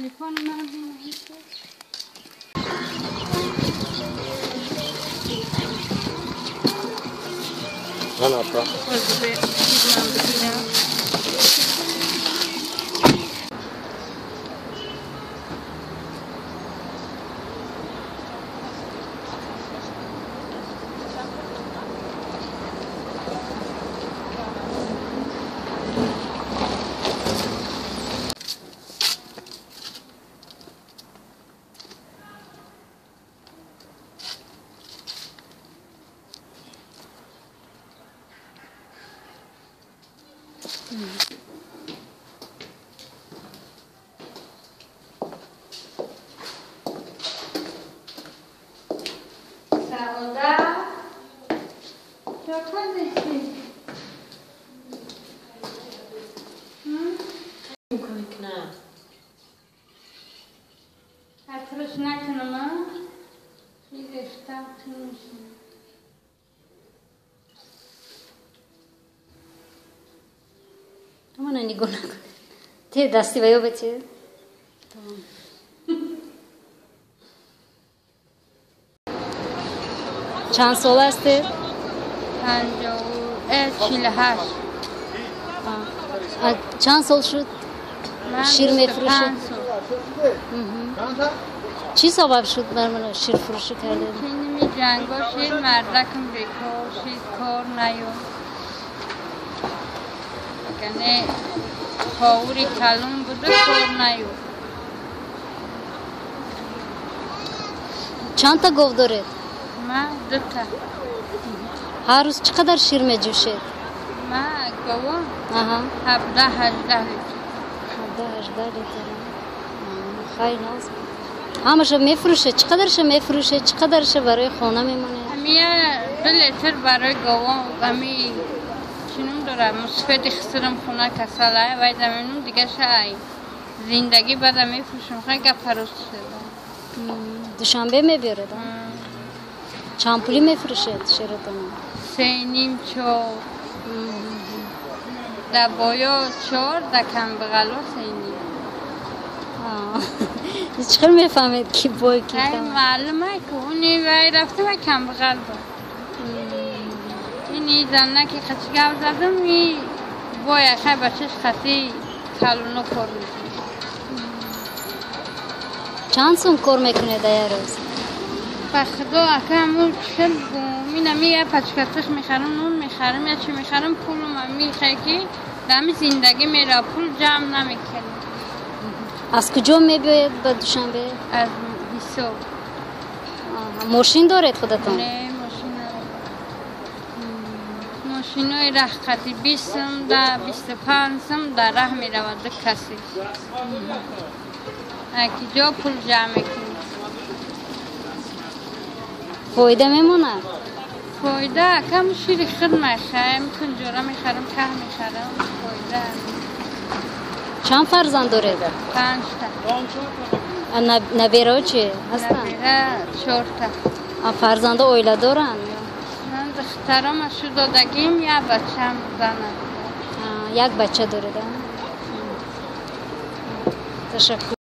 Телефон ман نگاه نکنه ته دستی و یا بچه چند سال هستی؟ 48. چند سال شد شیر میفروشید؟ چی سبب شد برمون شیر فروشی کردیم؟ می جنگا شیر مردکم بیکار شیر کار نیو کنه خاوری کلون بوده کار نیو. چند تا گاو دارید؟ من 2 تا. هر روز چقدر شیر میجوشید؟ من گاوم 17 18 لیتر. 17 18 لیتر. خیلی ناز. همش میفروشه؟ چقدرش میفروشه؟ چقدرش برای خانه میمونه؟ همی 2 لیتر برای گاوم همی چنون داره مسفد خسرم خونه کساله وای زمینم دیگه شای زندگی بعد میفروشم خیلی گپ پروست شده. دوشنبه میبرد. چند پولی میفروشید شیرتون؟ 3.5 4. در بایا 4 در کم بغلا 3.5. چطور میفهمید کی بای کی کم؟ معلومه که اونی وای رفته و کم بغل بود. این زنه که خچ گاو زدم می بای خیلی بچهش خطی کلونو کار میکنه. چند سوم کار میکنه در یه روز؟ به خدا اکه همون چه بگم اینم یه پچکتش میخرم نون میخرم یا چی میخرم پولم میخوای که در زندگی میره پول جمع نمیکنه. از کجا میبیاید به دوشنبه؟ از حساب. ماشین دارید خودتون؟ نه ماشین ندارم. ماشینای ره قطی 20 در 25 در ره میرود دو کسی. کجا پول جمع میکنی؟ فایده میمونه؟ فایده کم شیر خود میخرم، کنجوره میخرم، که میخرم، فایده. چند فرزند دارید؟ 5 تا. نبیره چی هستن؟ نبیره 4 تا. فرزند اویله دارن؟ من دخترم شو دادگیم یا بچم زنم. یک بچه دارید؟ تشکر.